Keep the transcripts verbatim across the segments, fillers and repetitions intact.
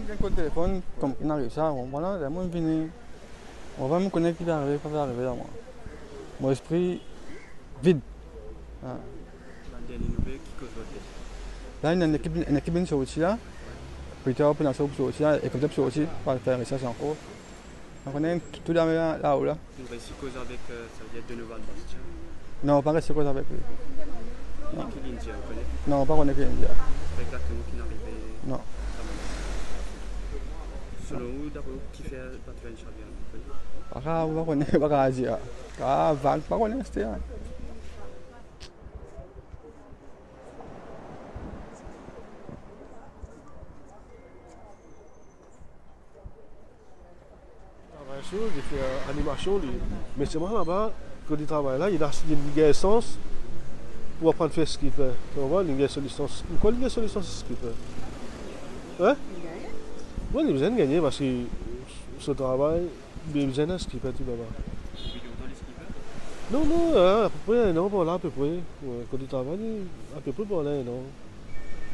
Enn kout telefonn, kouma inn ariv sa, bon, vwala, lerla mo vini. Mo pa mem kone ki pe arive, ki pa pe arive la, mwa. Mo lespri vid. Ah. Bann dernie nouvel, ki koz zot de? La, enn ekip, enn ekip inn sorti la. Pli tar, pou inn sorti la, ekip pe sorti, pou al fer resers ankor. Donk, nou ena tou, tou lame la, lao la. Nou resi koz avek, euh, sa ve dir, Donovan Bastien? Non, pa resi koz avek li. Non. Ki linn dir, ou kone? Non, pa kone ki linn dir. Exakteman ki inn arive? Non. Selon ou, dapre ou, kifer bato la inn save, ou kone? Pa kav, pa kone, pa kav dir. Kav, pa kone, se te, ah. Travay sou, li fer animasion, li. Me selman laba, kot li travay la, li ena, li gagn sans pou aprann fer skipper. To konpran? Li gagn so lisans. Mo krwar li gagn so lisans skipper. Hein? Wi, li bizin gagne, parski so travay, li bizin enn skipper tou laba. Non, non, euh, apepre enn an par la, apepre. Wi, kot li travay, li, apepre par la enn an.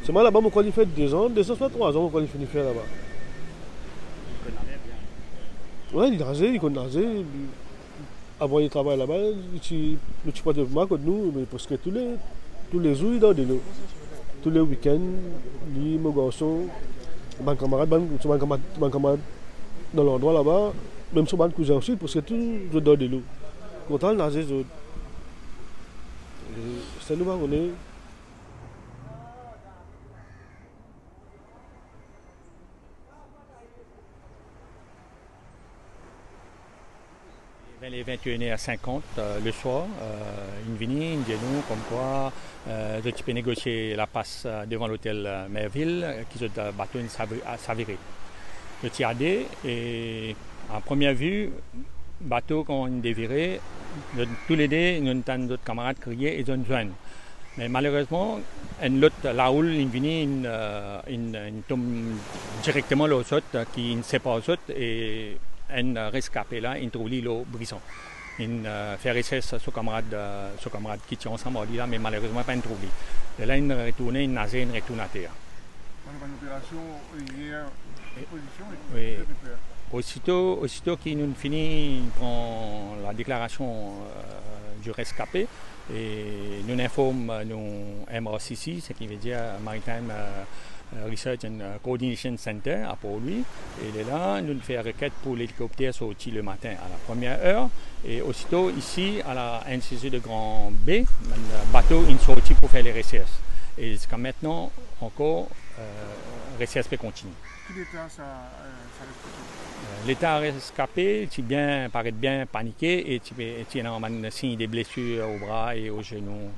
Selman laba, mo krwar li fer dezan, dezan swa trwa zan, mo krwar li fini fer laba. Wi, li naze, li konn naze. Avan li travay laba, li ti, nou ti pran de mwa kot nou, me preske toule, toulezour li dan delo. Tou le wikenn, li, mo garson, bann kamarad, bann, bann kamarad, bann kamarad dan landrwa laba, mem so bann kouzin osi, preske tou zot dan delo. Kontan al naze zot. E, sa nou pa kone. Vers les vingt et une heures cinquante, euh, le soir, euh, inn vini, inn dir nou komkwa, euh, zot ti pe negosie lapas, euh, devan lotel, euh, Merville, euh, ki zot, euh, bato inn savi-, a, savire. Zot ti a de, e a premie vi, bato kan inn devire, zot toulede, nou tann zot kamarad kriye e zot zwenn. Me malerezman, enn lot laoul inn vini, inn, euh, inn, inn tom direkteman lor zot, euh, ki inn separ zot, e enn reskape la, inn trouv li lor Brison. Inn, euh, fer resers so kamarad, euh, so kamarad ki ti ansam ar li la, me malerezman, pa inn trouv li. Lerla inn retourne, inn naze, inn retourn ater. Bann, bann operasion, euh, pozision, wi. Pe per. Osito, osito ki nou fini pran la deklarasion, euh, di reskape, e nou inform nou M R C C, seki ve dir Maritime, euh, euh, Research and, euh, Coordination Center, apel li, e lerla, nou fer reket pou lelikopter sorti le matin a la première heure, e osito isi a la N C C de Grand Baie, bann bato inn sorti pou fer le resers. E ziska aster ankor, euh, resers pe kontinie. Ki leta sa, euh, sa reskape? Euh, leta reskape, ti bien, paret bien panike e ti pe, ti ena bann sign de blesir o bra e o zenou.